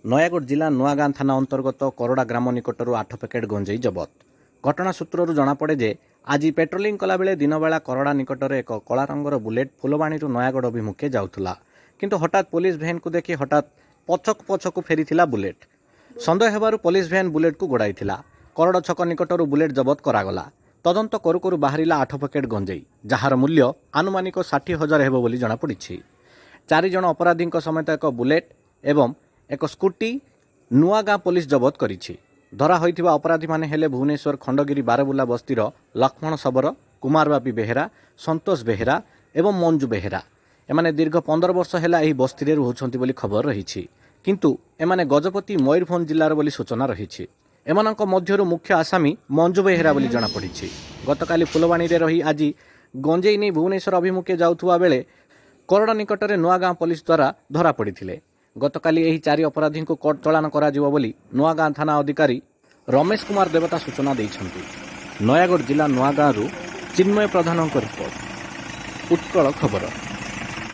ନୟାଗଡ଼ ଜିଲ୍ଲା ନୂଆଗାଁ ଥାନା ଅନ୍ତର୍ଗତ କରଡ଼ା ଗ୍ରାମ ନିକଟରୁ 8 ପ୍ୟାକେଟ୍ ଗଞ୍ଜେଇ ଜବତ। ଘଟଣା ସୂତ୍ରରୁ ଜଣାପଡ଼େ ଯେ ଆଜି ପେଟ୍ରୋଲିଂ କଲାବେଳେ ଦିନବେଳା କରଡ଼ା ନିକଟରେ ଏକ କଳା ରଙ୍ଗର ବୁଲେଟ୍ ଫୁଲବାଣୀରୁ ନୟାଗଡ଼ ଅଭିମୁଖେ ଯାଉଥିଲା। କିନ୍ତୁ ହଠାତ୍ ପୋଲିସ ଭ୍ୟାନ୍କୁ ଦେଖି ହଠାତ୍ ପଛକୁ ପଛକୁ ଫେରିଥିଲା ବୁଲେଟ୍। ସନ୍ଦେହ ହେବାରୁ ପୋଲିସ ଭ୍ୟାନ୍ ବୁଲେଟ୍କୁ ଗୋଡ଼ାଇଥିଲା। କରଡ଼ ଛକ ନିକଟରୁ ବୁଲେଟ୍ ଜବତ କରାଗଲା। ତଦନ୍ତ କରୁ କରୁ ବାହାରିଲା 8 ପ୍ୟାକେଟ୍ ଗଞ୍ଜେଇ, ଯାହାର ମୂଲ୍ୟ ଆନୁମାନିକ 60,000 ହେବ ବୋଲି ଜଣାପଡ଼ିଛି। 4 ଜଣ ଅପରାଧୀଙ୍କ ସମେତ ଏକ ବୁଲେଟ୍ ଏବଂ ଏକ ସ୍କୁଟି ନୂଆଗାଁ ପୋଲିସ ଜବତ କରିଛି। ଧରା ହୋଇଥିବା ଅପରାଧୀମାନେ ହେଲେ ଭୁବନେଶ୍ୱର ଖଣ୍ଡଗିରି ବାରବୁଲା ବସ୍ତିର ଲକ୍ଷ୍ମଣ ଶବର, କୁମାର ବାପି ବେହେରା, ସନ୍ତୋଷ ବେହେରା ଏବଂ ମଞ୍ଜୁ ବେହେରା। ଏମାନେ ଦୀର୍ଘ 15 ବର୍ଷ ହେଲା ଏହି ବସ୍ତିରେ ରହୁଛନ୍ତି ବୋଲି ଖବର ରହିଛି। କିନ୍ତୁ ଏମାନେ ଗଜପତି ମୟୂରଭଞ୍ଜ ଜିଲ୍ଲାର ବୋଲି ସୂଚନା ରହିଛି। ଏମାନଙ୍କ ମଧ୍ୟରୁ ମୁଖ୍ୟ ଆସାମୀ ମଞ୍ଜୁ ବେହେରା ବୋଲି ଜଣାପଡ଼ିଛି। ଗତକାଲି ଫୁଲବାଣୀରେ ରହି ଆଜି ଗଞ୍ଜେଇ ନେଇ ଭୁବନେଶ୍ୱର ଅଭିମୁଖେ ଯାଉଥିବା ବେଳେ କରଡ଼ା ନିକଟରେ ନୂଆଗାଁ ପୋଲିସ ଦ୍ୱାରା ଧରାପଡ଼ିଥିଲେ। ଗତକାଲି ଏହି 4 ଅପରାଧୀଙ୍କୁ କୋର୍ଟ ଚଳାଣ କରାଯିବ ବୋଲି ନୂଆଗାଁ ଥାନା ଅଧିକାରୀ ରମେଶ କୁମାର ଦେବତା ସୂଚନା ଦେଇଛନ୍ତି। ନୟାଗଡ଼ ଜିଲ୍ଲା ନୂଆଗାଁରୁ ଚିନ୍ମୟ ପ୍ରଧାନଙ୍କ ରିପୋର୍ଟ, ଉତ୍କଳ ଖବର।